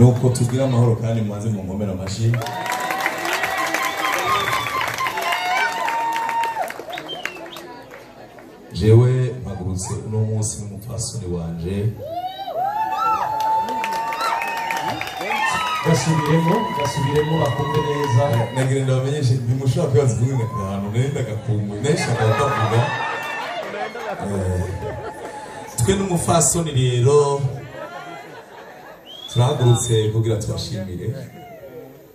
Nuko tugira amahoro kandi mubanze mu nkomera amashi. Jewe mpagurutse uno munsi n'umupfasoni wanje. Gasubiremo bakumve neza. Nagira ndabamenyeshe ntimushobora kwibaza ukungene ahantu nari ndagakumbuye, nari nshaka kukavuga. Twe n'umupfasoni rero turahagurutse kugira tubashimire.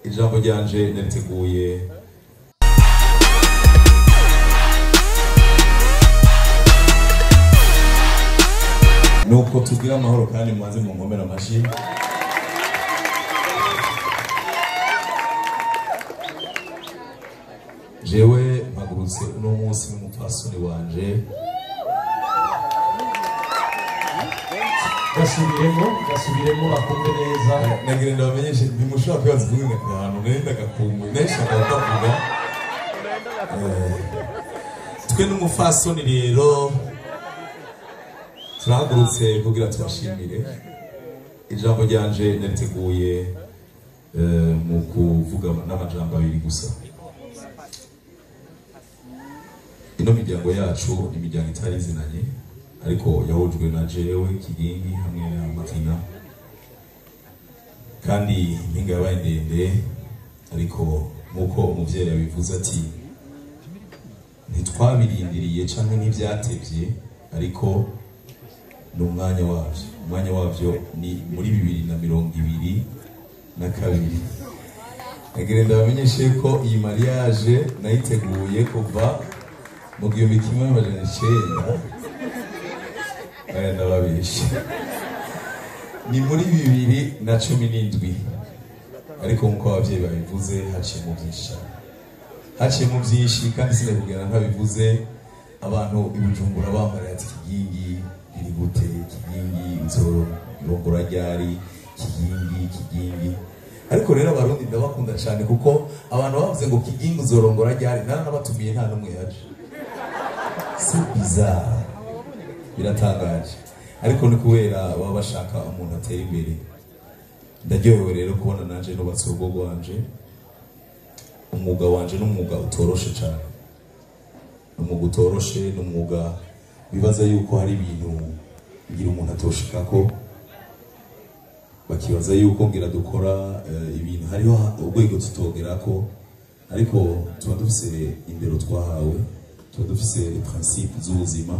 Ijambo ryanje nariteguye. Nuko tugira amahoro kandi mubanze mu nkomera amashi. Jewe mpagurutse uno munsi n'umupfasoni wanje. Gasubiremo bakumve neza. Nagira ndabamenyeshe ntimushobora kwibaza ukungene ahantu nari ndagakumbuye, nari nshaka kukavuga. Twe n'umupfasoni rero turahagurutse kugira tubashimire. Ijambo ryanje nariteguye mu kuvuga n'amajambo abiri gusa. Ino miryango yacu ni imiryango itari izinanye, ariko yahujwe na jewe Kigingi hamwe na Martina, kandi impinga yabaye ndende, ariko nk'uko umuvyeyi yabivuze ati ntitwabirindiriye canke ntivyatevye, ariko ni umwanya wavyo. Umwanya wavyo ni muri 2022. Nagira ndabamenyeshe ko iyi mariage nayiteguye kuva mu 1900. Aya ndababeshe, ni muri 2017, ariko nkuko abavyeyi babivuze haciyemo byinshi cyane, haciyemo byinshi kandi sinakugenda ntabivuze. Abantu i Bujumbura bambara ati Kigingi biri gute, Kigingi nzorongora ryari, Kigingi Kigingi. Ariko rero Abarundi ndabakunda cyane, kuko abantu bavuze ngo Kigingi uzorongora ryari, naranabatumiye nta n'umwe yaje. C'est bizarre, biratangaje, ariko ni kubera baba bashaka umuntu atera imbere. Ndaryohewe rero kubona nanje nubatse urugo rwanje. Umwuga wanje n'umwuga utoroshe cyane, umwuga utoroshe n'umwuga bibaza yuko hari ibintu ngira umuntu atoshikako, bakibaza yuko ngira dukora ibintu hariho urwego tutogerako, ariko tuba dufise indero twahawe, tuba dufise principe z'ubuzima,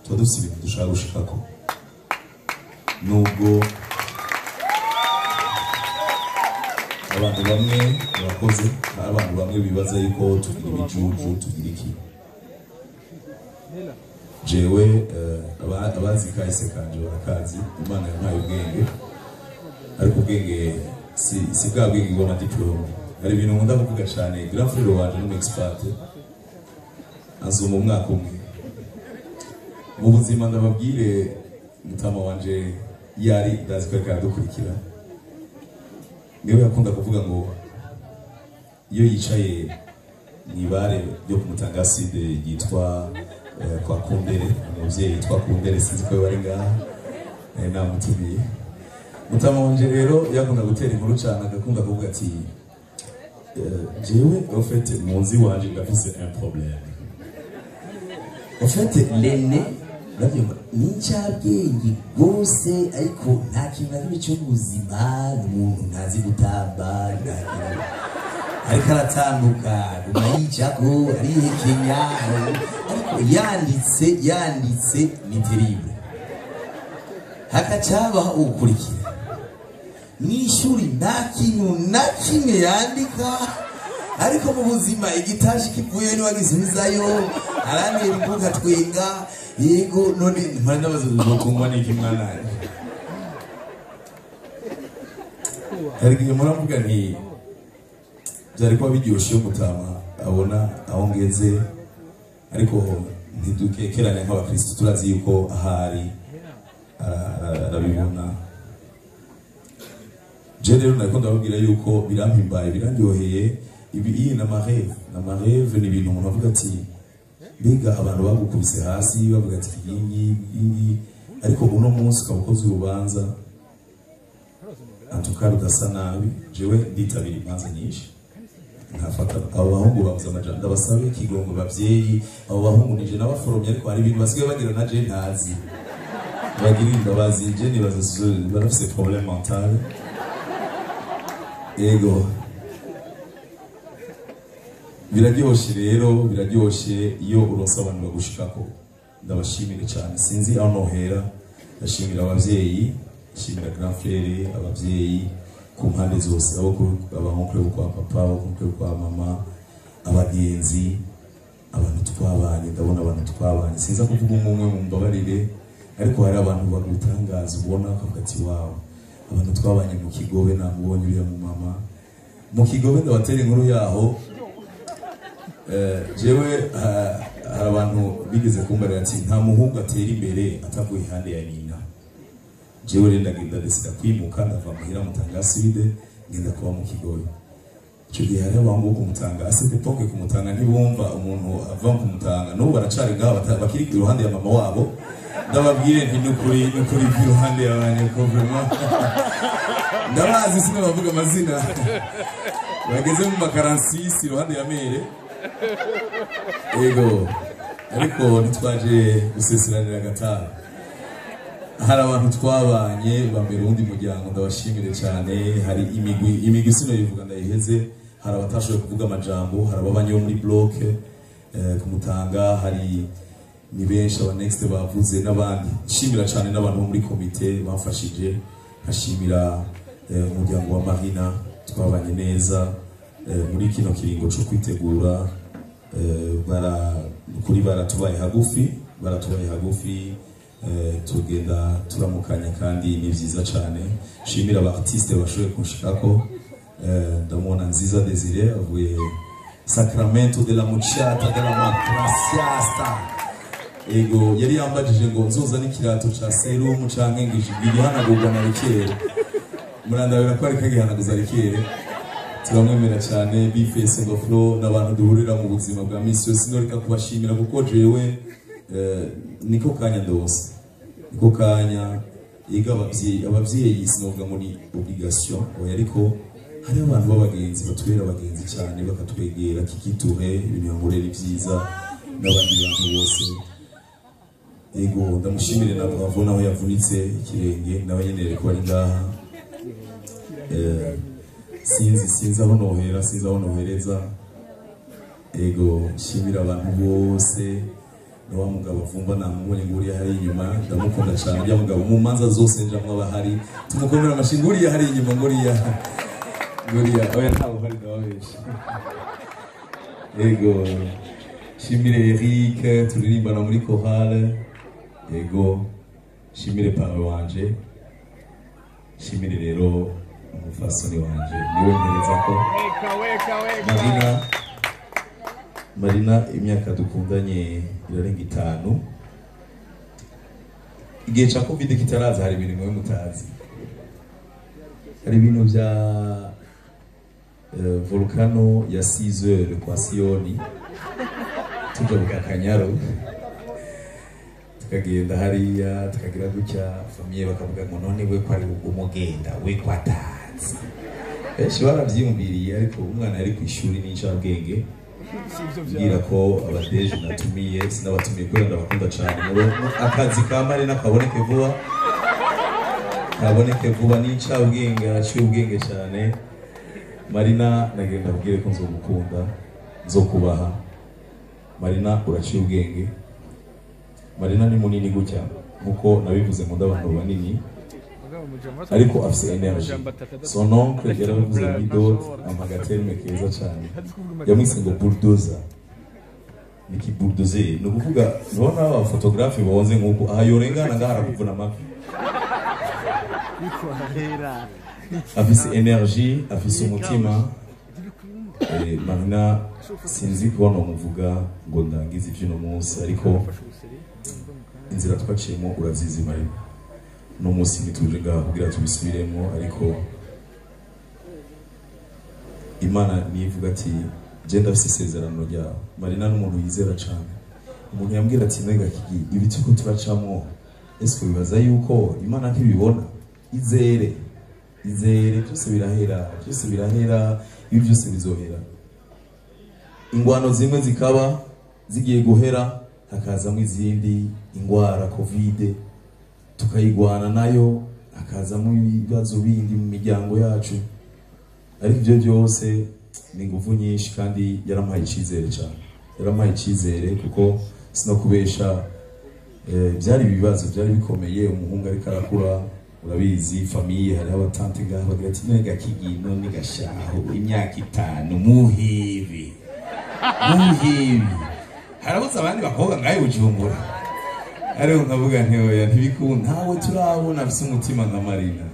tuba dufise ibintu dushaka gushikako. Nubwo abantu bamwe bakoze, abantu bamwe bibaza yuko tugira ibijuju, tugira iki. Jewe abazi kahise kanje barakazi, Imana yampaye ubwenge, ariko ubwenge si bwa bwenge bw'amadiplome. Hari ibintu nkunda kuvuga cyane. Grand frère wanje ni expert, azuma umwaka umwe mu buzima. Ndababwire mutama wanje yari ndazi ko ariko aradukurikira, niwe yakunda kuvuga ngo iyo yicaye mw'ibare ryo ku Mutanga Sud ryitwa kwa Kundere, umuvyeyi yitwa Kundere, sinzi ko bari ngaha, namutumiye. Mutama wanje rero yakunda gutera inkuru cyane, agakunda kuvuga ati jewe en fait mu nzu iwanje ndafise un problème. En fait l'aîné urabyumva ni incabwenge rwose, ariko nta kintu na kimwe cy'ubuzima, ni umuntu ntazi gutamba, nta kintu, ariko aratambuka guma yicako arihekenya, ariko yanditse ni terrible. Hakacabaho ukurikira mw'ishuri, nta kintu na kimwe yandika, ariko mu buzima igitashi kivuye niwagisubizayo, arantera imbuga twenga. Yego none mpora ndabaza uzokungwa n'iki mwana? Hari igihe muravuga nti byari kuba biryoshye iyo mutama abona aho ngeze, ariko ntidukekeranya nk'abakristo, turazi yuko ahari arabibona. Je rero nariko ndababwira yuko birampimbaye, birandyoheye. Ibi iyi na ma rêve, na ma rêve ni ibintu umuntu avuga ati mbega abantu bagukubise hasi bavuga ati iyi ngiyi, ariko uno munsi ukaba ukoze urubanza. Antuka rudasa nabi. Jewe nditabira imanza nyinshi, nkafata abo bahungu bavuze amajambo, ndabasabe ikigongo bavyeyi. Abo bahungu nije nabaforomye, ariko hari ibintu basigaye bagira na je ntazi. Bagirira imbabazi, je nibaza barafise problème mental. Ego, biraryoshe rero, biraryoshe iyo uronse abantu bagushikako. Ndabashimire cyane, sinzi aho nohera. Ndashimira abavyeyi, ndashimira grand frère, abavyeyi ku mpande zose, abo aba oncle bo kwa papa, abo oncle bo kwa mama, abagenzi, abantu twabanye. Ndabona abantu twabanye, sinza kuvuga umwe umwe, mumbabarire, ariko hari abantu bagutangaza, ubona ukavuga ati: "Wawe, abantu twabanye mu Kigobe." Namubonye uriya mu mama mu Kigobe, ndabatera inkuru yaho. Jewe hari abantu bigeze kumbarira ati: "Nta muhungu atera imbere atavuye ihande ya nyina." Jewe rero ndagenda, ndesida kwimuka, ndava muhira Mutanga Sud, ngenda kuba mu Kigobe. Icyo gihe hariho abahungu bo kumutanga, à cette époque kumutanga ntibumva umuntu ava kumutanga, n'ubu baracari ngaho bakiri iruhande ya mama wabo. Ndababwire nti nukuri nukuri iruhande ya banyoko, vraiment ndabazi, sinabavuga amazina, bageze mu makaransisi iruhande ya mère. Ego, ariko ntitwaje guseseranira agataha. Hari abantu twabanye bambera uwundi muryango, ndabashimire cyane. Hari imigwi, imigwi sinoyivuga ndayiheze. Hari abatashoboye kuvuga amajambo, hari ababanyi bo muri bloc kumutanga, hari ni benshi, aba next bavuze n'abandi. Nshimira cyane n'abantu bo muri komite bamfashije, nkashimira umuryango wa Marina twabanye neza muri kino kiringo cyo kwitegura. Bara kuri baratubaye hagufi, baratubaye hagufi, tugenda turamukanya kandi ni vyiza cyane. Shimira aba artiste bashoboye kunshikako. Ndamubona Nziza Desire avuye Sacramento de la Muchata de la Matrasiasta. Ego, yari yambajije ngo nzoza n'ikirato ca serumu canke ngo igihanagurwa na rikere. Murandabira ko ariko agihanaguza rikere. Turamwemera cyane Bface ngo Flow n'abantu duhurira mu buzima bwa misi yose. Sinoreka kubashimira kuko jewe niko kanya ndose, niko kanya yiga abavyeyi. Abavyeyi sinovuga ngo ni obligation, oya, ariko hari abantu b'abagenzi batubera abagenzi cyane, bakatwegera kikituhe ibintu yankorera ibyiza n'abandi bantu bose. Ego, ndamushimire na Bravo naho yavunitse ikirenge, nawe nyene ko ari ngaha. Sinzi aho nohera, sinzi aho nohereza. Ego, nshimira abantu bose na wa mugabo avumba, namubonye ngo uriya hari inyuma, ndamukunda cyane uriya mugabo, mu manza zose njamwo aba ahari. Tumukomera amashyi. Ngo uriya hari inyuma, ngo uriya, nguriya, oya, ntawe uhari, ndababesha. Ego, shimire Eric turirimbana muri chorale. Ego, shimire papa wanje, shimire rero umufasoni wanje, niwe mpereza ko Marina. Marina, imyaka dukundanye irarenga 5. Igihe cya Covid kitaraza, hari ibintu mwe mutazi, hari ibintu bya volcano ya 6 heures kwa Siyoni, tujabuka Akanyaru, tukagenda hariya, tukagira gutya, famille bakavuga ngo: "None we ko ari umugenda, we ko atazi?" Benshi baravyiyumviriye, ariko umwana yari ku ishuri n'incabwenge. Mbwira ko abadeje natumiye, sinabatumiye kubera ndabakunda cyane. Akazi ka Marina kaboneke vuba, kaboneke vuba. N'incabwenge, araciye ubwenge cyane Marina. Nagenda abwire ko nzogukunda, nzokubaha. Marina, uraciye ubwenge. Marina ni munini gutya nkuko nabivuze, nkunda abantu banini, ariko afise energy. Son oncle yarabivuze muri dot, ampa agaterme keza cyane, yamwise ngo bulldozer. Ni ki bulldozer, ni ukuvuga nubona abafotogarafe bonze nk'uko aha yorengana ngaha arakuvuna amavi. Afise energy, afise umutima. Marina, sinzi kubona umuvuga ngo ndangize ivy'uno munsi, ariko inzira twaciyemo urazizi Marina. Uno munsi ntituje ngaha kugira tubisubiremo, ariko Imana nivuga ati: "Je ndafise isezerano ryawe." Marina n'umuntu yizera cane. Umuntu yambwira ati: "Mbega kigi, ibi turiko turacamwo, ese bibaza yuko Imana ntibibona? Izere." Izere, byose birahera, byose birahera, ibi byose bizohera. Ingwano zimwe zikaba zigiye guhera, hakazamo izindi ingwara, COVID tukayigwana nayo, hakazamo ibibazo bindi mu miryango yacu. Ariko ibyo byose ni ingufu nyinshi, kandi yarampaye icyizere cyane, yarampaye icyizere kuko sinakubesha, byari ibibazo byari bikomeye. Umuhungu ariko arakura, urabizi, famille hariho abatante ngaho bagira ati none gakigino ni gashaho imyaka 5 muhibi muhibi, harabuze abandi bakobwa ngaho Bujumbura. Ariko nkavuga nti oya ntibikunda, ntawe turabona afise umutima nka Marina.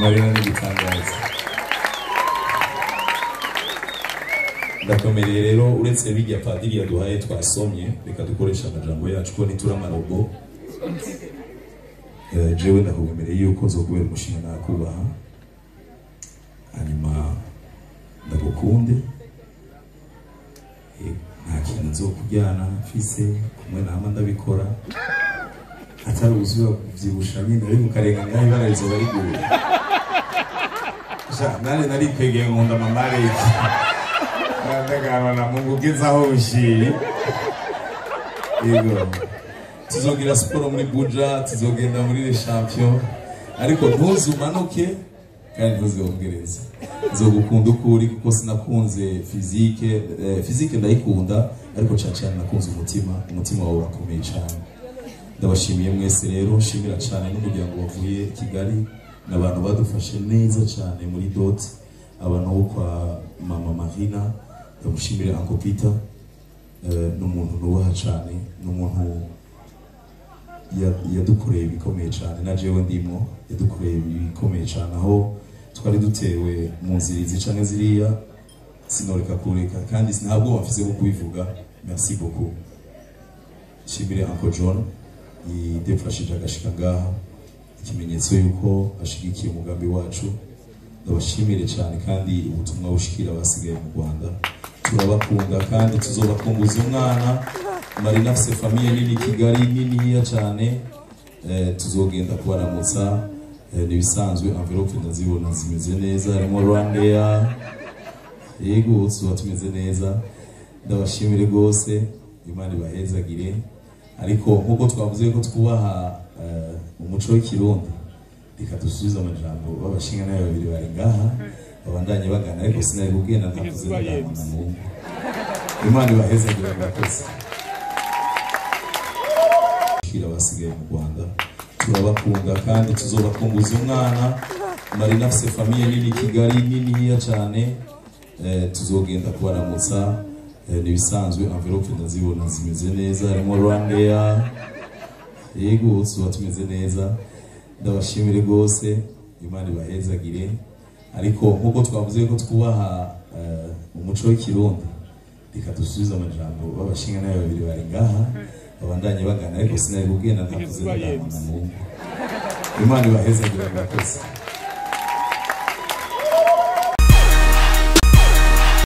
Marina ni igitangaza. Ndakomereye rero, uretse bijya padiri yaduhaye twasomye, reka dukoresha amajambo yacu ko ntituramarobo. Jewe ndakugomereye yuko nzokubera umushinga nakubaha, hanyuma ndagukunde, nta kintu nzokujyana mfise kumwe nama ndabikora, atari ubuzima kuvyibusha nyine, ariko ukarenga ngaho ibara rizoba riguye. Nari narikwegeye nkunda mamareki ndagana Mungu ugezaho ushiri. Yego, tuzogira siporo muri Buja, tuzogenda muri les champions, ariko ntuzumanuke kandi ntuzongereze. Nzogukunda ukuri kuko sinakunze physique, physique ndayikunda, ariko cyane cyane nakunze umutima. Umutima wawe urakomeye cyane. Ndabashimiye mwese rero, nshimira cyane n'umuryango wavuye Kigali, n'abantu badufashe neza cyane muri dot, abantu bo kwa mama Marina. Ndamushimira Uncle Peter, n'umuntu nubaha cyane, n'umuntu yadukoreye ibikomeye cyane, na jewe ndimo yadukoreye ibikomeye cyane, aho twari dutewe mu nzira izi canke ziriya, sinoreka kureka kandi ntabwo bafise bwo kubivuga. Merci beaucoup. Nshimire Uncle John yidefashije agashika ngaha, ikimenyetso yuko ashigikiye umugambi wacu. Ndabashimire cyane, kandi ubutumwa bushikira abasigaye mu Rwanda, turabakunda kandi tuzobakumbuza umwana. Marina afise famille nini Kigali niniya cyane, tuzogenda kubaramutsa. Nibisanzwe envelope ndazibona zimeze neza, harimo Rwandair, yego tuba tumeze neza. Ndabashimire gose, Imana ibahezagire. Ariko nkuko twavuze ko twubaha umuco w'ikirundi, reka dusubize amajambo babashinga nayo babiri bari ngaha babandanye bagana, ariko sinari kugenda ntavuze ndamana Mungu. Imana ibahezagire murakoze. Abasigaye mu Rwanda turabakunda kandi tuzobakumbuza umwana. Marina afise famille nini Kigali niniya cyane, tuzogenda kubaramutsa. Nibisanzwe envelope ndazibona zimeze neza, harimo Rwandair, yego tuba tumeze neza. Ndabashimire gose, Imana ibahezagire. Ariko nkuko twavuze ko twubaha umuco w'ikirundi, reka dusubize amajambo babashinga nayo babiri bari ngaha babandanye bagana, ariko sinari kugenda ntavuze ndamana Mungu. Imana ibahezagire murakoze.